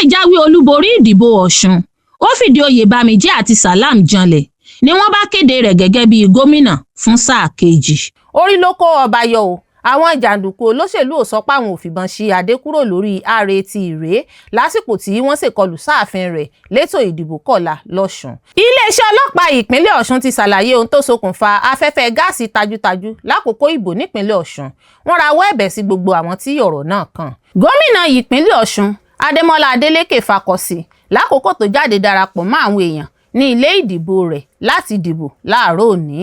Jáwé olúborí ìdìbò Ọ̀sùn. Ó fìdí Oyèbámíjì àti Salam janlẹ̀ ni wọ́n bá kéde rẹ̀ gẹ́gẹ́ bíi gómìnà fún sáà kejì. Orí ló kó ọba yọ o. Àwọn jàǹdùkú olóṣèlú ò sọ páwọn ò fìbọn ṣí adé kúrò lórí Rat rèé lásìkò tí wọ́n ṣèkọlù sáàfin rẹ̀ lẹ́tọ̀ ìdìbò kọ̀la lọ́sùn. Iléeṣẹ́ ọlọ́pàá ìpínlẹ̀ Ọ̀ṣun ti ṣàlàyé ohun tó ṣokùnfà afẹ́fẹ́ gáàsì tajútajú lákòókò ìbò nípínlẹ̀ Ọ̀ṣun. Wọ́n rawọ́ ẹ̀bẹ̀ sí gbogbo àwọn tí ọ̀rọ̀ náà kàn. Gómìnà ìpínlẹ̀ Ọ̀ṣun Adémọ́lá Adélékè fakọsí lákòókò tó jáde darapọ̀ mọ́ àwọn èèyàn ní ilé ìdìbò rẹ̀ láti dìbò láàárọ̀ òní.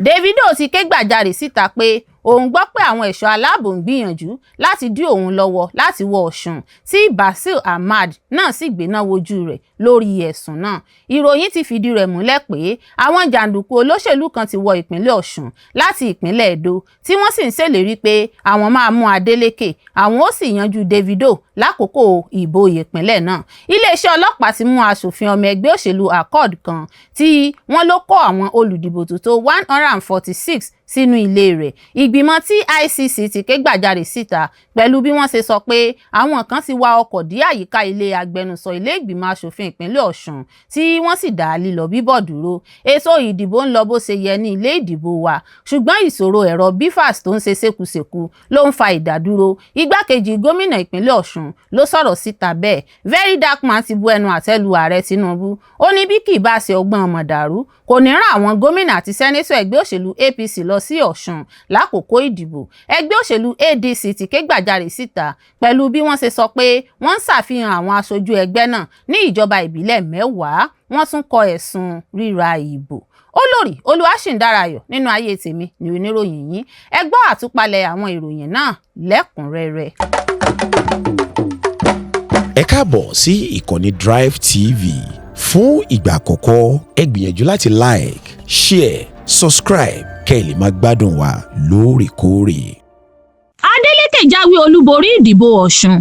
Davido ti ké gbàjarè síta pé òun gbọ́ pé àwọn ẹ̀ṣọ́ aláàbò ń gbìyànjú láti dí òun lọ́wọ́ láti wọ Ọ̀ṣun, tí Bashir Ahmad náà sì gbéná wojú rẹ̀ lórí ẹ̀sùn náà. Ìròyìn ti fìdí rẹ̀ múlẹ̀ pé àwọn jàǹdùkú olóṣèlú kan ti wọ ìpínlẹ̀ Ọ̀ṣun láti ìpínlẹ̀ Ẹdó, tí wọ́n sì ń ṣèlérí pé àwọn máa mú Adeleke, àwọn ó sì yanjú Davido lákòókò ìbò ìpínlẹ̀ náà. Iléeṣẹ́ ọlọ́pàá ti mú aṣòfin ọmọ ẹgbẹ́ òṣèlú Accord kan tí wọ́n ló kó àwọn olùdìbò tó tó 146 sínú ilé rẹ̀. Ìgbìmọ̀ TICC ti ké gbàjarè síta pẹ̀lú bí wọ́n ṣe sọ pé àwọn kan ti wa ọkọ̀ dí àyíká ilé agbẹnusọ ilé ìgbìmọ̀ aṣòfin ìpínlẹ̀ Ọ̀ṣun, tí wọ́n sì dá lílọ bíbọ̀ dúró. Ètò ìdìbò ń lọ bó ṣe yẹ ní ilé ìdìbò wa, ṣùgbọ́n ìṣòro ẹ̀rọ BVAS tó ń ṣe ṣekúṣekú ló ń fa ìdádúró. Igbákejì gómìnà ìpínlẹ̀ Ọ̀ṣun ló sọ̀rọ̀ síta bẹ́ẹ̀. Very Dark Man ti bu ẹnu àtẹ́ lu ààrẹ Tinubu. Ó ní bí kì í bá ṣe ọgbọ́n mọ̀dàrú, kò ní rán àwọn gómìnà àti sẹ́nẹ́tọ̀ ẹgbẹ́ òṣèlú APC lọ sí Ọ̀ṣun lákòókò ìdìbò. Ẹgbẹ́ òṣèlú ADC ti ké gbàjarè síta pẹ̀lú bí wọ́n ṣe sọ pé wọ́n ń ṣàfihàn àwọn aṣojú ẹgbẹ́ náà ní ìjọba ìbílẹ̀ 10. Wọ́n tún kọ ẹ̀sùn ríra ìbò. Olórí Olúwaṣìǹdàràyọ̀ nínú ayé tèmi ní oníròyìn yín. Ẹ gbọ́ àtúpalẹ̀ àwọn ìròyìn náà lẹ́kùnrẹ́rẹ́. Ẹ káàbọ̀ sí ìkànnì Drive TV. Fún ìgbà àkọ́kọ́, ẹ gbìyànjú láti like, share, subscribe kẹ́ ẹ lè máa gbádùn wa lóòrèkóòrè. Adeleke jáwé olúborí ìdìbò Ọ̀sùn.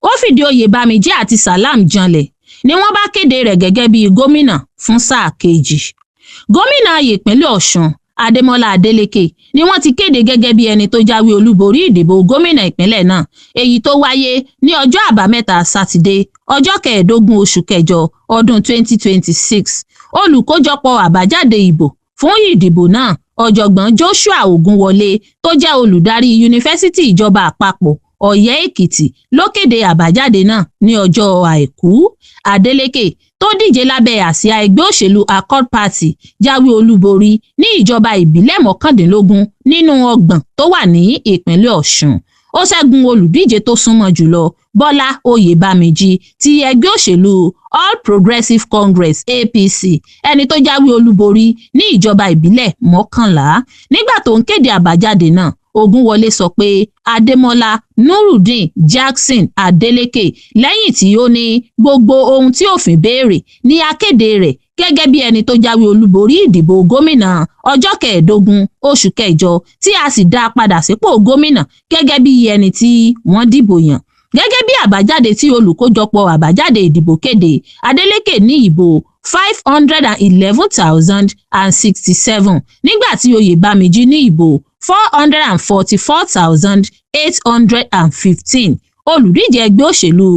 Ó fìdí Oyèbámíjì àti Salam janlẹ̀ ni wọ́n bá kéde rẹ̀ gẹ́gẹ́ bíi gómìnà fún sáà kejì. Gómìnà ìpínlẹ̀ Ọ̀ṣun Adémọlá Adeleke ni wọ́n ti kéde gẹ́gẹ́ bí ẹni tó jáwé olúborí ìdìbò gómìnà ìpínlẹ̀ náà, èyí tó wáyé ní ọjọ́ Àbámẹ́ta Sátidé, ọjọ́ 15 oṣù kẹjọ ọdún 2026. Olùkójọpọ̀ àbájáde ìbò fún ìdìbò náà, Ọ̀jọ̀gbọ́n Joshua Ogunwọlé, tó jẹ́ olùdarí Yunifásitì Ìjọba Àpapọ̀ Ọ̀yẹ́ Èkìtì, ló kéde àbájáde náà ní ọjọ́ Àìkú. Adeleke, tó díje lábẹ́ àsíá ẹgbẹ́ òṣèlú Accord Party, jáwé olúborí ní ìjọba ìbílẹ̀ 19 nínú 30 tó wà ní ìpínlẹ̀ Ọ̀ṣun. Ó ṣẹ́gun olùdíje tó súnmọ́ jùlọ, Bọ́lá Oyèbámíjì ti ẹgbẹ́ òṣèlú All Progressives Congress, APC, ẹni tó jáwé olúborí ní ìjọba ìbílẹ̀ 11. Nígbà tó ń kéde àbájáde náà, Ògúnwọlé sọ pé Adémọlá Nurudeen Jackson Adeleke, lẹ́yìn tí ó ní gbogbo ohun tí òfin béèrè ní akéde rẹ̀ gẹ́gẹ́ bí ẹni tó jáwé olúborí ìdìbò gómìnà ọjọ́ 15 oṣù kẹjọ, tí a sì dá a padà sípò gómìnà gẹ́gẹ́ bí ẹni tí wọ́n dìbò yàn. Gẹ́gẹ́ bí àbájáde tí olùkójọpọ̀ àbájáde ìdìbò kéde, Adeleke ní ìbò 511,067, nígbà tí Oyèbámíjì ní ìbò 444,815. Olùdíje ẹgbẹ́ òṣèlú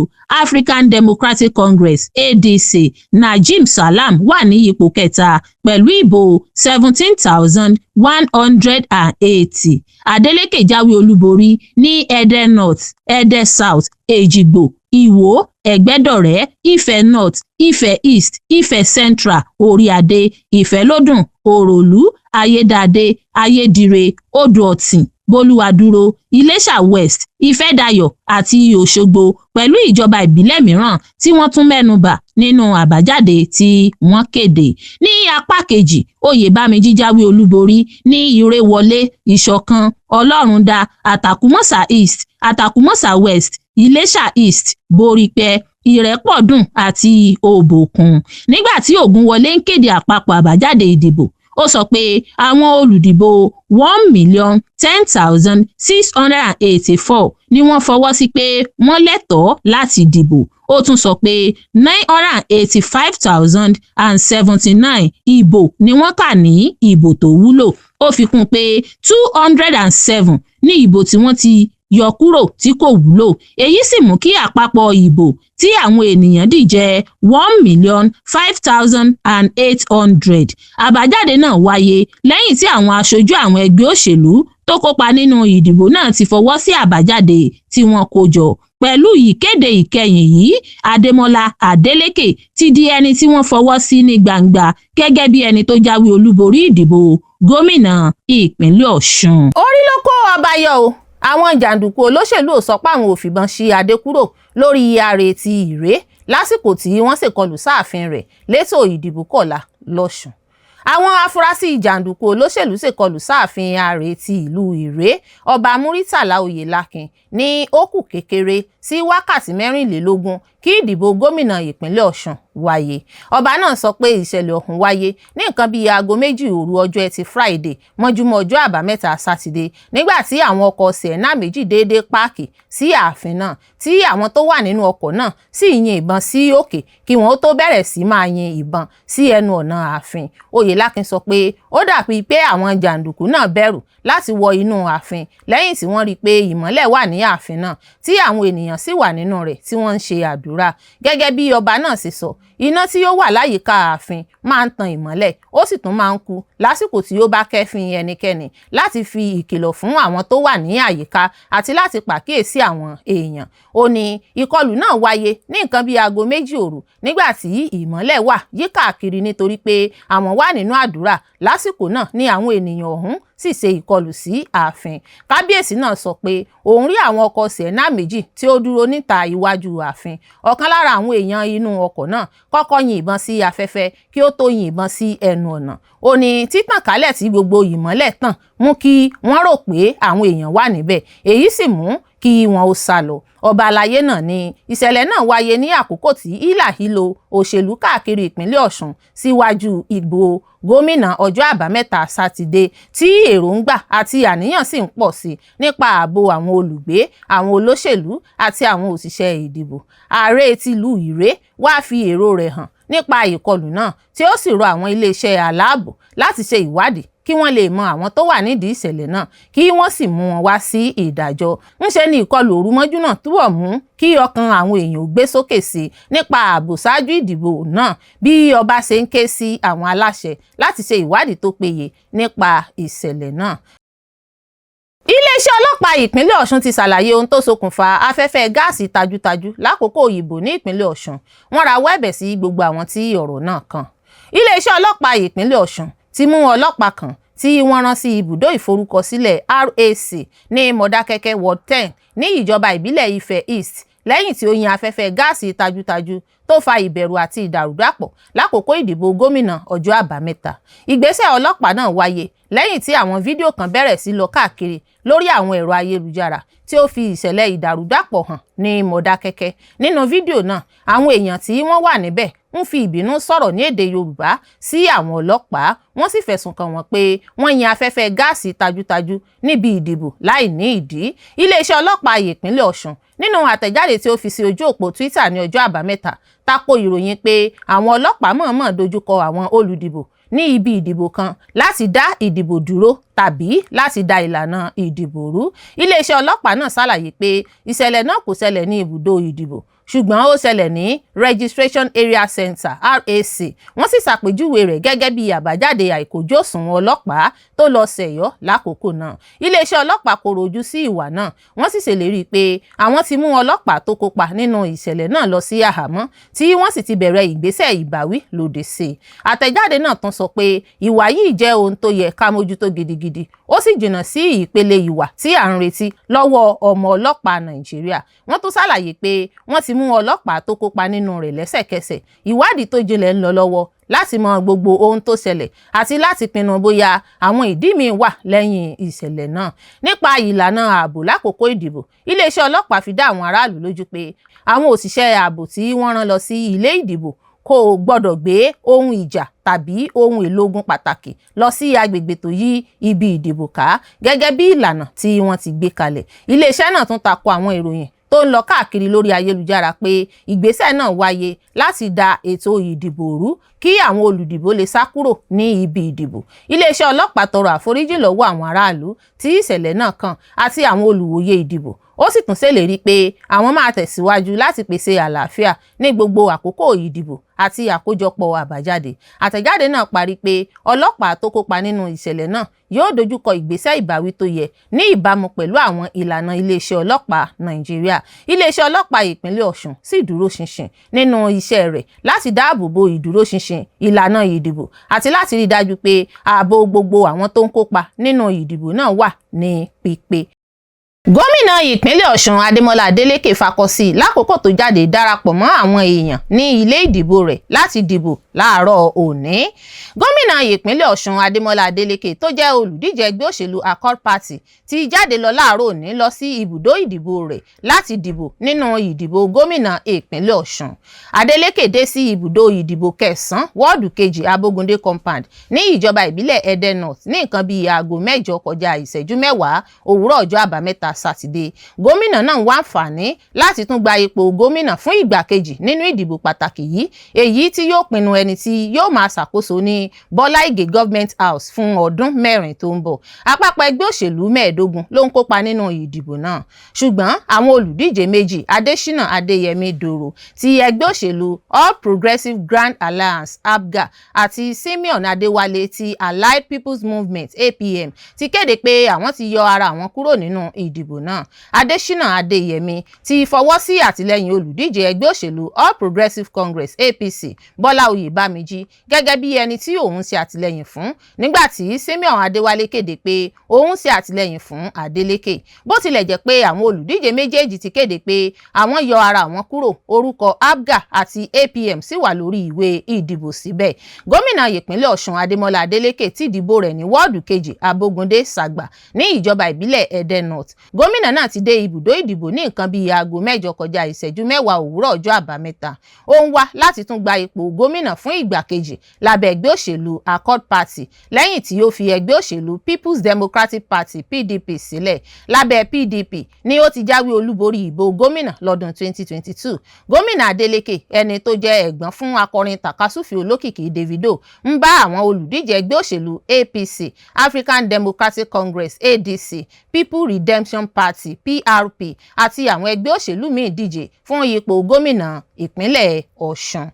African Democratic Congress, ADC, Najeem Salam wà ní ipò kẹta pẹ̀lú ìbò 17,180. Adeleke jáwé olúborí ní Ede North, Ede South, Èjìgbò, Ìwó, Ẹ̀gbẹ́dọ̀rẹ́, Ife North, Ife East, Ife Central, Oríadé, Ìfẹ́lódùn, Òròlú, Ayédáadé, Ayédire, Odò-ọ̀tìn, Bolúwadúró, Iléṣà West, Ifẹ̀dayọ̀ àti Ọ̀ṣọ́gbó, pẹ̀lú ìjọba ìbílẹ̀ mìíràn tí wọ́n tún mẹ́nu bà nínú àbájáde tí wọ́n kéde. Ní apá kejì, Oyèbámíjì jáwé olúborí ní Ìrèwọlé, Ìṣọ̀kan, Ọlọ́rundá, Àtàkúnmọ́sá East, Àtàkúnmọ́sá West, Iléṣà East, Borípé, Ìrépọ̀dùn àti Òbòkun. Nígbà tí Ògúnwọlé ń kéde àpapọ̀ àbájáde ìdìbò, ó sọ pé àwọn olùdìbò 1,010,684 ni wọ́n fọwọ́ sí pé wọ́n lẹ́tọ̀ọ́ láti dìbò. Ó tún sọ pé 985,079 ìbò ni wọ́n kà ní ìbò tó wúlò. Ó fi kún un pé 207 ní ìbò tí wọ́n ti yọ kúrò tí kò wúlò. Èyí sì mú kí àpapọ̀ ìbò tí àwọn ènìyàn dì jẹ́ 1,005,800. Àbájáde náà wáyé lẹ́yìn tí àwọn aṣojú àwọn ẹgbẹ́ òṣèlú tó kópa nínú ìdìbò náà ti fọwọ́ sí àbájáde tí wọ́n kó jọ. Pẹ̀lú ìkéde ìkẹyìn yìí, Adémọlá Adeleke ti di ẹni tí wọ́n fọwọ́ sí ní gbangba gẹ́gẹ́ bí ẹni tó jáwé olúborí ìdìbò gómìnà ìpínlẹ̀ Ọ̀ṣun. Orí ló kó ọba yọ o. Àwọn jàǹdùkú olóṣèlú ò sọ pé àwọn ò fìbọn ṣí adé kúrò lórí ààrẹ ti Ìré lásìkò tí wọ́n ṣèkọlù sáàfin rẹ̀ létò ìdìbò kọ̀la lọ́sùn. Àwọn afurasí jàǹdùkú olóṣèlú ṣèkọlù sáàfin ààrẹ ti ìlú Ìré, Ọba Muritàlá Oyèlákin, ní ó kù kékeré sí wákàtí 24 kí ìdìbò gómìnà ìpínlẹ̀ Ọ̀ṣun wáyé. Ọba náà sọ pé ìṣẹ̀lẹ̀ ọ̀hún wáyé ní nǹkan bíi aago 2 òru ọjọ́ Ẹtì Friday mọ́júmọ́ ọjọ́ Àbámẹ́ta Sátidé, nígbà tí àwọn ọkọ̀ Sienna méjì déédéé páàkì sí ààfin náà, tí àwọn tó wà nínú ọkọ̀ náà sì yin ìbọn sí òkè kí wọ́n tó bẹ̀rẹ̀ sí máa yin ìbọn sí ẹnu ọ̀nà ààfin. Oyèlákin sọ pé ó dàbí pé àwọn jàǹdùkú náà bẹ̀rù láti wọ inú ààfin lẹ́yìn tí wọ́n rí i pé ìmọ́lẹ̀ wà ní ààfin náà, tí àwọn ènìyàn sì wà nínú rẹ̀ tí wọ́n ń ṣe àdúrà. Gẹ́gẹ́ bí ọba náà ṣe sọ, iná tí ó wà láyìíká ààfin máa ń tan ìmọ́lẹ̀, ó sì tún máa ń kú lásìkò tí ó bá kẹ́fín ẹnikẹ́ni, láti fi ìkìlọ̀ fún àwọn tó wà ní àyíká àti láti pàkíyèsí àwọn èèyàn. Ó ní ìkọlù náà wáyé ní nǹkan bíi aago 2 òru nígbà tí ìmọ́lẹ̀ wà yíkàkiri, nítorí pé àwọn wà nínú àdúrà lásìkò náà ní àwọn ènìyàn ọ̀hún sì ṣe ìkọlù sí ààfin. Kábíyèsí náà sọ pé òun rí àwọn ọkọ̀ Sienna méjì tí ó dúró níta iwájú ààfin. Ọ̀kan lára àwọn èèyàn inú ọkọ̀ náà kọ́kọ́ yin ìbọn sí afẹ́fẹ́ kí ó tó yin ìbọn sí ẹnu ọ̀nà. Ó ní títàn kálẹ̀ tí gbogbo ìmọ́lẹ̀ tàn mú kí wọ́n rò pé àwọn èèyàn wà níbẹ̀, èyí sì mú kí wọ́n ó sá lọ. Ọba aláyé náà ní ìṣẹ̀lẹ̀ náà wáyé ní àkókò tí hílàhílo òṣèlú káàkiri ìpínlẹ̀ Ọ̀ṣun síwájú ìbò gómìnà ọjọ́ Àbámẹ́ta Sátidé, tí èròǹgbà àti àníyàn sì ń pọ̀ sí nípa ààbò àwọn olùgbé, àwọn olóṣèlú àti àwọn òṣìṣẹ́ ìdìbò. Ààrẹ tìlú Ìré wá fi èrò rẹ̀ hàn nípa ìkọlù náà, tí ó sì rọ àwọn iléeṣẹ́ aláàbò láti ṣe ìwádìí kí wọ́n lè mọ àwọn tó wà nídìí ìṣẹ̀lẹ̀ náà, kí wọ́n sì mú wọn wá sí ìdájọ́. Ńṣe ni ìkọlù òru mọ́jú náà túbọ̀ mú kí ọkàn àwọn èèyàn gbé sókè sí nípa ààbò ṣáájú ìdìbò náà, bí ọba ṣe ń ké sí àwọn aláṣẹ láti ṣe ìwádìí tó péye nípa ìṣẹ̀lẹ̀ náà. Iléeṣẹ́ ọlọ́pàá ìpínlẹ̀ Ọ̀ṣun ti ṣàlàyé ohun tó ṣokùnfà afẹ́fẹ́ gáàsì tajútajú lákòókò ìbò ní ìpínlẹ̀ Ọ̀ṣun. Wọ́n rawọ́ ẹ̀bẹ̀ sí gbogbo àwọn tí ọ̀rọ̀ náà kàn. Iléeṣẹ́ ọlọ́pàá ìpínlẹ̀ Ọ̀ṣun ti mú ọlọ́pàá kan tí wọ́n rán sí ibùdó ìforúkọsílẹ̀ RAC ní Mọ̀dákẹ́kẹ́ Ward 10 ní ìjọba ìbílẹ̀ Ifẹ̀ East, lẹ́yìn tí ó yin afẹ́fẹ́ gáàsì tajútajú tó fa ìbẹ̀rù àti ìdàrúdàpọ̀ lákòókò ìdìbò gómìnà ọjọ́ Àbámẹ́ta. Ìgbésẹ̀ ọlọ́pàá náà wáyé lẹ́yìn tí àwọn fídíò kan bẹ̀rẹ̀ sí lọ káàkiri lórí àwọn ẹ̀rọ ayélujára tí ó fi ìṣẹ̀lẹ̀ ìdàrúdàpọ̀ hàn ní Mọ̀dákẹ́kẹ́. Nínú fídíò náà, àwọn èèyàn tí wọ́n wà níbẹ̀ ń fi ìbínú sọ̀rọ̀ ní èdè Yorùbá sí àwọn ọlọ́pàá, wọ́n sì fẹ̀sùn kàn wọ́n pé wọ́n yin afẹ́fẹ́ gáàsì tajútajú níbi ìdìbò láì ní ìdí. Iléeṣẹ́ ọlọ́pàá ìpínlẹ̀ Ọ̀ṣun, nínú àtẹ̀jáde tí ó fi sí ojú òpó Twitter ní ọjọ́ Àbámẹ́ta, tako ìròyìn pé àwọn ọlọ́pàá mọ̀ọ́mọ̀ dojúkọ àwọn olùdìbò ní ibi ìdìbò kan láti dá ìdìbò dúró tàbí láti da ìlànà ìdìbò rú. Iléeṣẹ́ ọlọ́pàá náà ṣàlàyé pé ìṣẹ̀lẹ̀ náà kò ṣẹlẹ̀ ní ibùdó ìdìbò, ṣùgbọ́n ó ṣẹlẹ̀ ní Registration Area Center RAC. Wọ́n sì ṣàpèjúwe rẹ̀ gẹ́gẹ́ bí àbájáde àìkójú òṣùwọ̀n ọlọ́pàá tó lọ ṣẹ̀yọ́ lákòókò náà. Iléeṣẹ́ ọlọ́pàá kò rojú sí ìwà náà, wọ́n sì ṣèlérí pé àwọn ti mú ọlọ́pàá tó kópa nínú ìṣẹ̀lẹ̀ náà lọ sí àhámọ́, tí wọ́n sì ti bẹ̀rẹ̀ ìgbésẹ̀ ìbáwí lòdì sí i. Àtẹ̀jáde náà tún sọ pé ìwà yìí jẹ́ ohun tó yẹ ká mójútó gidigidi, ó sì jìnnà sí ìpele ìwà tí à ń retí lọ́wọ́ ọmọ ọlọ́pàá Nàìjíríà. Wọ́n tún ṣàlàyé pé wọ́n ti mú ọlọ́pàá tó kópa nínú rẹ̀ lẹ́sẹ̀kẹsẹ̀. Ìwádìí tó jinlẹ̀ ń lọ lọ́wọ́ láti mọ gbogbo ohun tó ṣẹlẹ̀ àti láti pinnu bóyá àwọn ìdí míì wà lẹ́yìn ìṣẹ̀lẹ̀ náà. Nípa ìlànà ààbò lákòókò ìdìbò, iléeṣẹ́ ọlọ́pàá fi dá àwọn aráàlú lójú pé àwọn òṣìṣẹ́ ààbò tí wọ́n rán lọ sí ilé ìdìbò kò gbọ́dọ̀ gbé ohun ìjà tàbí ohun èlò ogun pàtàkì lọ sí agbègbè tó yí ibi ìdìbò ká, gẹ́gẹ́ bí ìlànà tí wọ́n ti gbé kalẹ̀. Iléeṣẹ́ náà tún tako àwọn ìròyìn tó ń lọ káàkiri lórí ayélujára pé ìgbésẹ̀ náà wáyé láti da ètò ìdìbò rú kí àwọn olùdìbò lè sá kúrò ní ibi ìdìbò. Iléeṣẹ́ ọlọ́pàá tọrọ àforíjì lọ́wọ́ àwọn aráàlú tí ìṣẹ̀lẹ̀ náà kàn àti àwọn olùwòye ìdìbò. Ó sì tún ṣèlérí pé àwọn máa tẹ̀síwájú láti pèsè àlàáfíà ní gbogbo àkókò ìdìbò àti àkójọpọ̀ àbájáde. Àtẹ̀jáde náà parí pé ọlọ́pàá tó kópa nínú ìṣẹ̀lẹ̀ náà yóò dojúkọ ìgbésẹ̀ ìbáwí tó yẹ ní ìbámu pẹ̀lú àwọn ìlànà iléeṣẹ́ ọlọ́pàá Nàìjíríà. Iléeṣẹ́ ọlọ́pàá ìpínlẹ̀ Ọ̀ṣun sì dúró ṣinṣin nínú iṣẹ́ rẹ̀ láti dáàbò bo ìdúróṣinṣin ìlànà ìdìbò àti láti rí i dájú pé ààbò gbogbo àwọn tó ń kópa nínú ìdìbò náà wà ní pípé. Gómìnà ìpínlẹ̀ Ọ̀ṣun Adémọ́lá Adélékè fakọsí lákòókò tó jáde darapọ̀ mọ́ àwọn èèyàn ní ilé ìdìbò rẹ̀ láti dìbò láàárọ̀ òní. Gómìnà ìpínlẹ̀ Ọ̀ṣun Adémọ́lá Adélékè tó jẹ́ olùdíje ẹgbẹ́ òṣèlú Accord Party ti jáde lọ láàárọ̀ òní lọ sí ibùdó ìdìbò rẹ̀ láti dìbò nínú ìdìbò gómìnà ìpínlẹ̀ Ọ̀ṣun. Adélékè dé sí ibùdó ìdìbò kẹsàn-án wọ́ọ̀dù kejì Abógundé compound ní ìjọba ìbílẹ̀ Ẹdẹ North ní nǹkan bíi aago 8 kọjá ìṣẹ́jú 10 òwúrọ̀ ọjọ́ Àbámẹ́ta Sátidé. Gómìnà náà wá àǹfààní láti tún gba ipò gómìnà fún ìgbà kejì nínú ìdìbò pàtàkì yìí, èyí tí yóò pinnu ẹni tí yóò máa ṣàkóso ní Bọ́lá Ìgè Government House fún ọdún 4 tó ń bọ̀. Àpapọ̀ ẹgbẹ́ òṣèlú 15 ló ń kópa nínú ìdìbò náà, ṣùgbọ́n àwọn olùdíje méjì, Adésínà Adéyẹmí Dòrò ti ẹgbẹ́ òṣèlú All Progressives Grand Alliance APGA àti Simeon Adéwálé ti Allied People's Movement APM, ti kéde pé àwọn ti yọ ara àwọn kúrò nínú ìdìbò náà. Adésínà Adéyẹmí ti fọwọ́ sí àtìlẹ́yìn olùdíje ẹgbẹ́ òṣèlú All Progressives Congress APC Bọ́lá Oyèbámijí gẹ́gẹ́ bí ẹni tí òun ṣe àtìlẹ́yìn fún, nígbà tí Simeon Adéwálé kéde pé òun ṣe àtìlẹ́yìn fún Adélékè. Bó tilẹ̀ jẹ́ pé àwọn olùdíje méjèèjì ti kéde pé àwọn yọ ara wọn kúrò, orúkọ APGA àti APM sì wà lórí ìwé ìdìbò síbẹ̀. Gómìnà ìpínlẹ̀ Ọ̀ṣun Adémọ́lá Adélékè ti dìbò rẹ̀ ní wọ́ọ̀dù kejì Abógundé Sàgbà ní ìjọba ìbílẹ̀ Ẹdẹ North. Gómìnà náà ti dé ibùdó ìdìbò ní nǹkan bíi aago 8 kọjá ìṣẹ́jú 10 òwúrọ̀ ọjọ́ Àbámẹ́ta. Ó ń wá láti tún gba ipò gómìnà fún ìgbà kejì lábẹ́ ẹgbẹ́ òṣèlú Accord Party lẹ́yìn tí ó fi ẹgbẹ́ òṣèlú People's Democratic Party PDP sílẹ̀. Lábẹ́ PDP ni ó ti jáwé olúborí ìbò gómìnà lọ́dún 2022. Gómìnà Adélékè, ẹni tó jẹ́ ẹ̀gbọ́n fún akọrin tàkasúfèé olókìkí Davido, ń bá àwọn olùdíje ẹgbẹ́ òṣèlú APC, African Democratic Congress ADC, People Redemption Party PRP àti àwọn ẹgbẹ́ òṣèlú míì díje fún ipò gómìnà ìpínlẹ̀ Ọ̀ṣun.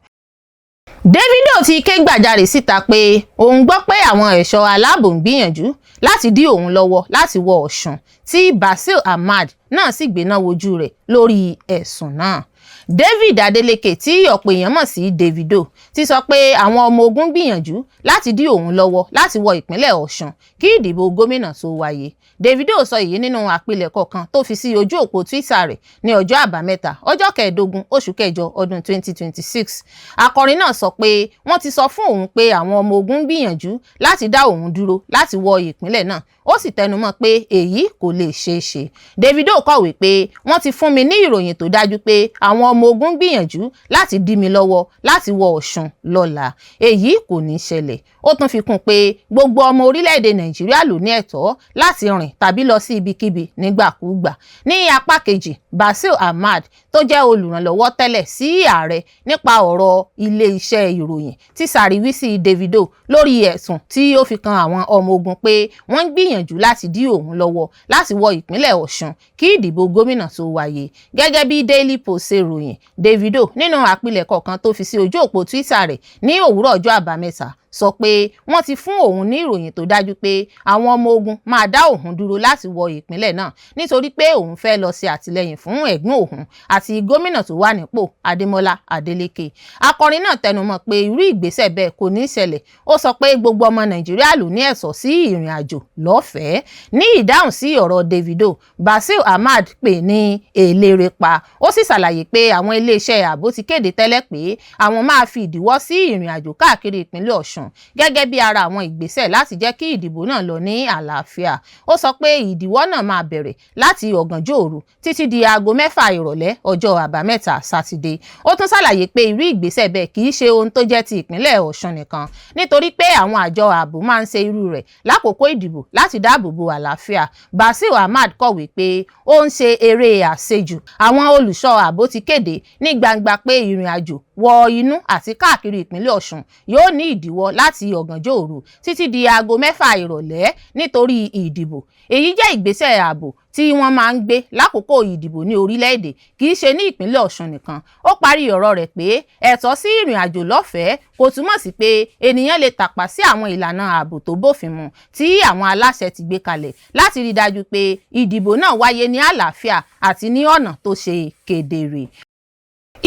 Davido ti ké gbàjarè síta pé òun gbọ́ pé àwọn ẹ̀ṣọ́ aláàbò ń gbìyànjú láti dí òun lọ́wọ́ láti wọ Ọ̀ṣun, tí Basil Ahmad náà sì gbéná wojú rẹ̀ lórí ẹ̀sùn náà. David Adeleke tí ọ̀pọ̀ èèyàn mọ̀ sí Davido ti sọ pé àwọn ọmọ ogun gbìyànjú láti dí òun lọ́wọ́ láti wọ ìpínlẹ̀ Ọ̀ṣun kí ìdìbò gómìnà tó wáyé. Davido sọ èyí nínú àpilẹ̀kọ kan tó fi sí ojú òpó Twitter rẹ̀ ní ọjọ́ Àbámẹ́ta, ọjọ́ 15 oṣù kẹjọ ọdún 2026. Akọrin náà sọ pé wọ́n ti sọ fún òun pé àwọn ọmọ ogun ń gbìyànjú láti dá òun dúró láti wọ ìpínlẹ̀ náà, ó sì tẹnumọ́ pé èyí kò lè ṣeé ṣe. Davido kọ̀wé pé wọ́n ti fún mi ní ìròyìn tó dájú pé àwọn ọmọ ogun ń gbìyànjú láti dí mi lọ́wọ́ láti wọ Ọ̀ṣun lọ́la. Èyí kò ní ṣẹlẹ̀. Ó tún fi kún pé gbogbo ọmọ orílẹ̀-èdè Nàìjíríà ló ní ẹ̀tọ́ láti rìn tàbí lọ sí ibikíbi nígbàkúùgbà. Ní apá kejì, Basil Ahmad tó jẹ́ olùrànlọ́wọ́ tẹ́lẹ̀ sí ààrẹ nípa ọ̀rọ̀ ilé-iṣẹ́ ìròyìn ti ṣàríwísí Davido lórí ẹ̀sùn tí ó fi kan àwọn ọmọ ogun pé wọ́n ń gbìyànjú láti dí òun lọ́wọ́ láti wọ ìpínlẹ̀ Ọ̀ṣun kí ìdìbò gómìnà tó wáyé. Gẹ́gẹ́ bí Daily Post ṣe ròyìn, Davido nínú àpilẹ̀kọ kan tó fi sí ojú òpó Twitter rẹ̀ ní òwúrọ̀ ọjọ́ Àbámẹ́ta sọ pé wọ́n ti fún òun ní ìròyìn tó dájú pé àwọn ọmọ ogun máa dá òun dúró láti wọ ìpínlẹ̀ náà nítorí pé òun fẹ́ lọ ṣe àtìlẹ́yìn fún ẹ̀gbọ́n òun àti gómìnà tó wà nípò Adémọ́lá Adélékè. Akọrin náà tẹnumọ́ pé irú ìgbésẹ̀ bẹ́ẹ̀ kò ní ṣẹlẹ̀. Ó sọ pé gbogbo ọmọ Nàìjíríà ló ní ẹ̀tọ́ sí ìrìn àjò lọ́fẹ̀ẹ́. Ní ìdáhùn sí ọ̀rọ̀ Davido, Basil Ahmad pè ní elérépa. Ó sì ṣàlàyé pé àwọn iléeṣẹ́ ààbò ti kéde tẹ́lẹ̀ pé àwọn máa fi ìdíwọ́ sí ìrìn àjò káàkiri ìpínlẹ̀ Ọ̀ṣun gẹ́gẹ́ bí ara àwọn ìgbésẹ̀ láti jẹ́ kí ìdìbò náà lọ ní àlàáfíà. Ó sọ pé ìdíwọ́ náà máa bẹ̀rẹ̀ láti ọ̀gànjọ́ òru títí di aago 6 ìrọ̀lẹ́ ọjọ́ Àbámẹ́ta Sátidé. Ó tún ṣàlàyé pé irú ìgbésẹ̀ bẹ́ẹ̀ kì í ṣe ohun tó jẹ́ ti ìpínlẹ̀ Ọ̀ṣun nìkan, nítorí pé àwọn àjọ ààbò máa ń ṣe irú rẹ̀ lákòókò ìdìbò láti dáàbò bo àlàáfíà. Basil Ahmad kọ̀wé pé ó ń ṣe eré àṣejù. Àwọn olùṣọ́ ààbò ti kéde ní gbangba pé ìrìn àjò wọ inú àti káàkiri ìpínlẹ̀ Ọ̀ṣun yóò ní ìdíwọ́ láti ọ̀gànjọ́ òru títí di aago 6 ìrọ̀lẹ́ nítorí ìdìbò. Èyí jẹ́ ìgbésẹ̀ ààbò tí wọ́n máa ń gbé lákòókò ìdìbò ní orílẹ̀-èdè, kì í ṣe ní ìpínlẹ̀ Ọ̀ṣun nìkan. Ó parí ọ̀rọ̀ rẹ̀ pé ẹ̀tọ́ sí ìrìn àjò lọ́fẹ̀ẹ́ kò túmọ̀ sí pé ènìyàn lè tàpá sí àwọn ìlànà ààbò tó bófin mu tí àwọn aláṣẹ ti gbé kalẹ̀ láti rí dájú pé ìdìbò náà wáyé ní àlàáfíà àti ní ọ̀nà tó ṣe kedere.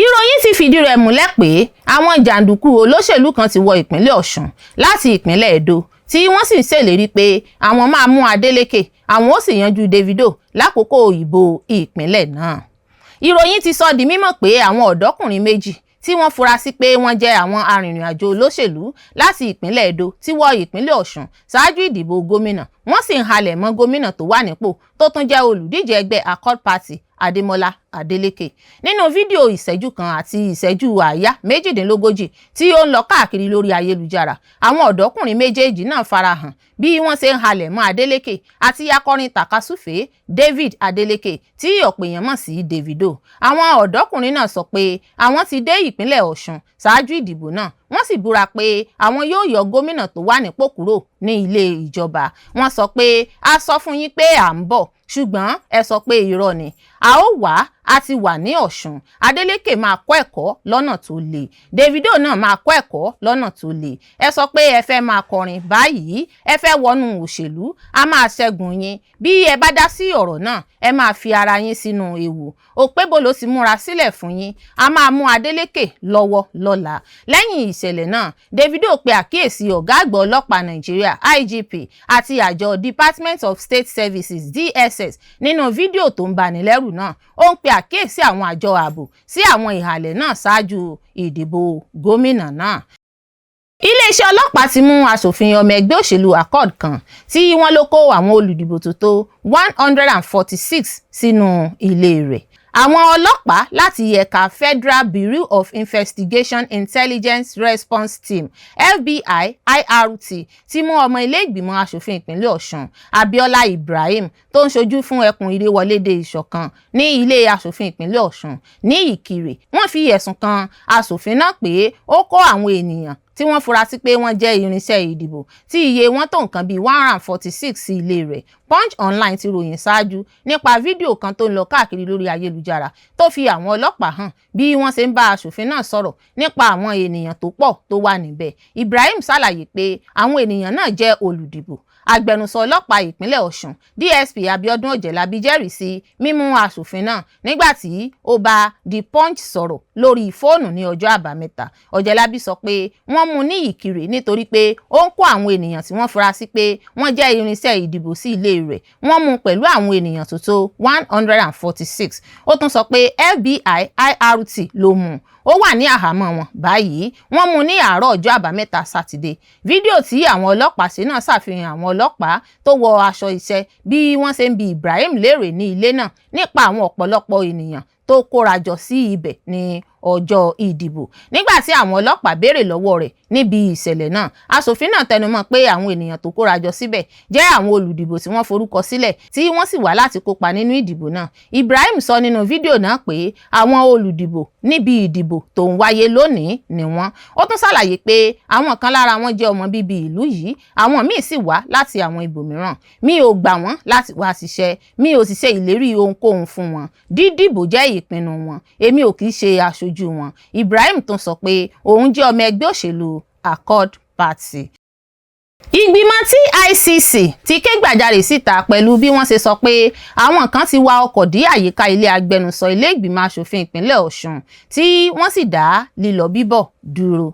Ìròyìn ti fìdí rẹ̀ múlẹ̀ pé àwọn jàǹdùkú olóṣèlú kan ti wọ ìpínlẹ̀ Ọ̀ṣun láti ìpínlẹ̀ Ẹdó, tí wọ́n sì ń ṣèlérí pé àwọn máa mú Adeleke, àwọn ó sì yanjú Davido lákòókò ìbò ìpínlẹ̀ náà. Ìròyìn ti sọ di mímọ̀ pé àwọn ọ̀dọ́kùnrin méjì tí wọ́n fura sí pé wọ́n jẹ́ àwọn arìnrìn-àjò olóṣèlú láti ìpínlẹ̀ Ẹdó ti wọ ìpínlẹ̀ Ọ̀ṣun ṣáájú ìdìbò gómìnà, wọ́n sì ń halẹ̀ mọ́ gómìnà tó wà nípò tó tún jẹ́ olùdíje ẹgbẹ́ Accord Party, Adémọ́lá Adélékè. Nínú fídíò ìṣẹ́jú kan àti ìṣẹ́jú àáyá 38 tí ó ń lọ káàkiri lórí ayélujára, àwọn ọ̀dọ́kùnrin méjèèjì náà farahàn bí wọ́n ṣe ń halẹ̀ mọ́ Adélékè àti akọrin tàkasúfèé David Adélékè tí ọ̀pọ̀ èèyàn mọ̀ sí Davido. Àwọn ọ̀dọ́kùnrin náà sọ pé àwọn ti dé ìpínlẹ̀ Ọ̀ṣun ṣáájú ìdìbò náà, wọ́n sì búra pé àwọn yóò yọ gómìnà tó wà nípò kúrò ní ilé ìjọba. Wọ́n sọ pé a sọ fún yín pé à ń bọ̀, ṣùgbọ́n ẹ sọ pé irọ́ ni, a ó wá, a ti wà ní Ọ̀ṣun. Adeleke máa kọ́ ẹ̀kọ́ lọ́nà tó le, Davido náà máa kọ́ ẹ̀kọ́ lọ́nà tó le. Ẹ sọ pé ẹ fẹ́ máa kọrin báyìí, ẹ fẹ́ wọnú òṣèlú, a máa ṣẹ́gun yín. Bí ẹ bá dá sí ọ̀rọ̀ náà, ẹ máa fi ara yín sínú ewu. Òpébolo ti múra sílẹ̀ fún yín, a máa mú Adeleke lọ́wọ́ lọ́la. Lẹ́yìn ìṣẹ̀lẹ̀ náà, Davido pe àkíyèsí ọ̀gá àgbà ọlọ́pàá Nàìjíríà IGP àti àjọ Department of State Services DSS nínú fídíò tó ń bani lẹ́rù náà. Ó ń pe àkíyèsí àwọn àjọ ààbò sí àwọn ìhàlẹ̀ náà ṣáájú ìdìbò gómìnà náà. Iléeṣẹ́ ọlọ́pàá ti mú aṣòfin ọmọ ẹgbẹ́ òṣèlú Accord kan tí wọ́n ló kó àwọn olùdìbò tó tó 146 sínú ilé rẹ̀. Àwọn ọlọ́pàá láti ẹ̀ka Federal Bureau of Investigation Intelligence Response Team FBI IRT ti mú ọmọ ilé ìgbìmọ̀ aṣòfin ìpínlẹ̀ Ọ̀ṣun Abiola Ibrahim tó ń ṣojú fún ẹkùn Ìrèwọlédè Ìṣọ̀kan ní ilé aṣòfin ìpínlẹ̀ Ọ̀ṣun ní Ìkirè. Wọ́n fi ẹ̀sùn kan aṣòfin náà pé ó kó àwọn ènìyàn tí wọ́n fura sí pé wọ́n jẹ́ irinṣẹ́ ìdìbò tí iye wọn tó nǹkan bíi 146 sí ilé rẹ̀. Punch Online ti ròyìn ṣáájú nípa fídíò kan tó ń lọ káàkiri lórí ayélujára tó fi àwọn ọlọ́pàá hàn bí wọ́n ṣe ń bá aṣòfin náà sọ̀rọ̀ nípa àwọn ènìyàn tó pọ̀ tó wà níbẹ̀. Ibrahim ṣàlàyé pé àwọn ènìyàn náà jẹ́ olùdìbò. Agbẹnusọ ọlọ́pàá ìpínlẹ̀ Ọ̀ṣun DSP Abiodun Ọ̀jẹ̀lábí jẹ́rìí sí mímú aṣòfin náà nígbà tí ó bá The Punch sọ̀rọ̀ lórí fóònù ní ọjọ́ Àbámẹ́ta. Ọ̀jẹ̀lábí sọ pé wọ́n mú ní Ìkirè nítorí pé ó ń kó àwọn ènìyàn tí wọ́n fura sí pé wọ́n jẹ́ irinṣẹ́ ìdìbò sí ilé rẹ̀. Wọ́n mú pẹ̀lú àwọn ènìyàn tó tó 146. Ó tún sọ pé FBI IRT ló mú, ó wà ní àhámọ́ wọn báyìí. Wọ́n mú ní àárọ̀ ọjọ́ Àbámẹ́ta Sátidé. Fídíò tí àwọn ọlọ́pàá ṣe náà ṣàfihàn àwọn ọlọ́pàá tó wọ aṣọ iṣẹ́ bí wọ́n ṣe ń bi Ibrahim léèrè ní ilé náà nípa àwọn ọ̀pọ̀lọpọ̀ ènìyàn tó kóra jọ sí ibẹ̀ ní ọjọ́ ìdìbò. Nígbà tí àwọn ọlọ́pàá béèrè lọ́wọ́ rẹ̀ níbi ìṣẹ̀lẹ̀ náà, aṣòfin náà tẹnumọ́ pé àwọn ènìyàn tó kóra jọ síbẹ̀ jẹ́ àwọn olùdìbò tí wọ́n forúkọ sílẹ̀ tí wọ́n sì wá láti kópa nínú ìdìbò náà. Ibrahim sọ nínú fídíò náà pé àwọn olùdìbò níbi ìdìbò tó ń wáyé lónìí ni wọ́n. Ó tún ṣàlàyé pé àwọn kan lára wọn jẹ́ ọmọ bíbí ìlú yìí, àwọn míì sì wá láti àwọn ibòmíràn. Mi ò gbà wọ́n láti wá ṣiṣẹ́, mi ò sì ṣe ìlérí ohunkóhun fún wọn. Dídìbò jẹ́ ìpinnu wọn, èmi ò kì í ṣe aṣojú wọn. Ibrahim tún sọ pé òun jẹ́ ọmọ ẹgbẹ́ òṣèlú Accord Party. Ìgbìmọ̀ TICC ti ké gbàjarè síta pẹ̀lú bí wọ́n ṣe sọ pé àwọn kan ti wa ọkọ̀ dí àyíká ilé agbẹnusọ ilé ìgbìmọ̀ aṣòfin ìpínlẹ̀ Ọ̀ṣun tí wọ́n sì dá lílọ bíbọ̀ dúró.